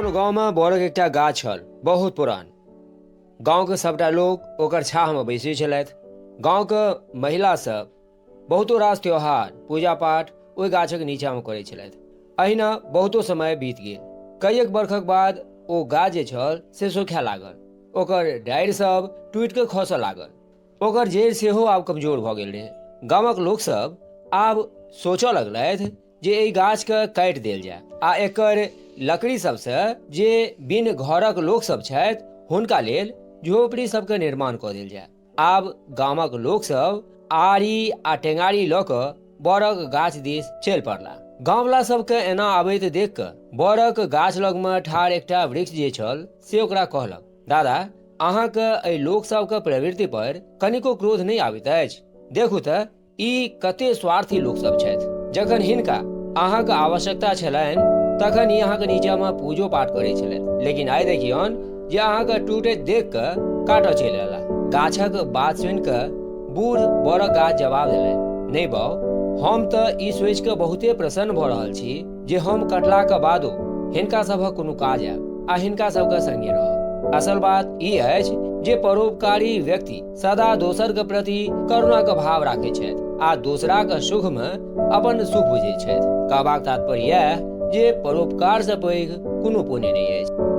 कोनो गाँवमे बड़क एकटा गाछ छल, बहुत पुरान। गाँवके सभटा लोक ओकर छाहमे बैसै छलथि। गाँवके महिला सब बहुतो रास त्योहार, पूजा पाठ ओहि गाछक नीचाँमे करै छलथि। अहिना बहुतो समय बीत गेल। कईएक बरखक बाद ओ गाछ जे छल से सुखाय लागल। ओकर डारि सब टूटि कऽ खसऽ लागल। ओकर जड़ि सेहो आब कमजोर भऽ गेल रहै। गामक लोकसभ आब सोचऽ लगलथि जे एहि गाछके काटि देल जाय आ एकर लकड़ी सबसँ जे बिन घरक लोकसभ छथि हुनका लेल झोपड़ी सबके निर्माण कऽ देल जाय। आब गामक लोकसभ आरी आ टेंगारी लऽ कऽ बड़क गाछ दिस चलि पड़ला। गामवला सबके एना आबैत देख कऽ बड़क गाछ लगमे ठाढ़ एकटा वृक्ष जे छल से ओकरा कहलक, दादा, अहाँके एहि लोक सबके प्रवृत्ति पर कनिको क्रोध नहि आबैत अछि? देखू तऽ ई कते स्वार्थी लोक सब छथि। जखन हिनका अहाँके आवश्यकता छलनि तखन ई अहाँके नीचामे पूजो पाठ करै छलथि, लेकिन आइ देखियौन जे अहाँके टूटैत देख कऽ काटऽ चलि अयला। गाछक बात सुनि कऽ बूढ़ बड़क गाछ जवाब देलनि, नहि बाउ, हम तऽ ई सोचि कऽ बहुते प्रसन्न भऽ रहल छी जे हम कटलाक बादो हिनका सभक कोनो काज आयब आ हिनका सबके संगे रहब। असल बात ई अछि जे परोपकारी व्यक्ति सदा दोसर के प्रति करुणा के भाव राखै छथि आ दोसरा के सुख में अपन सुख बुझै छथि। कहबाक तात्पर्य इएह जे परोपकार से पैघ कोनो पुण्य नहि अछि।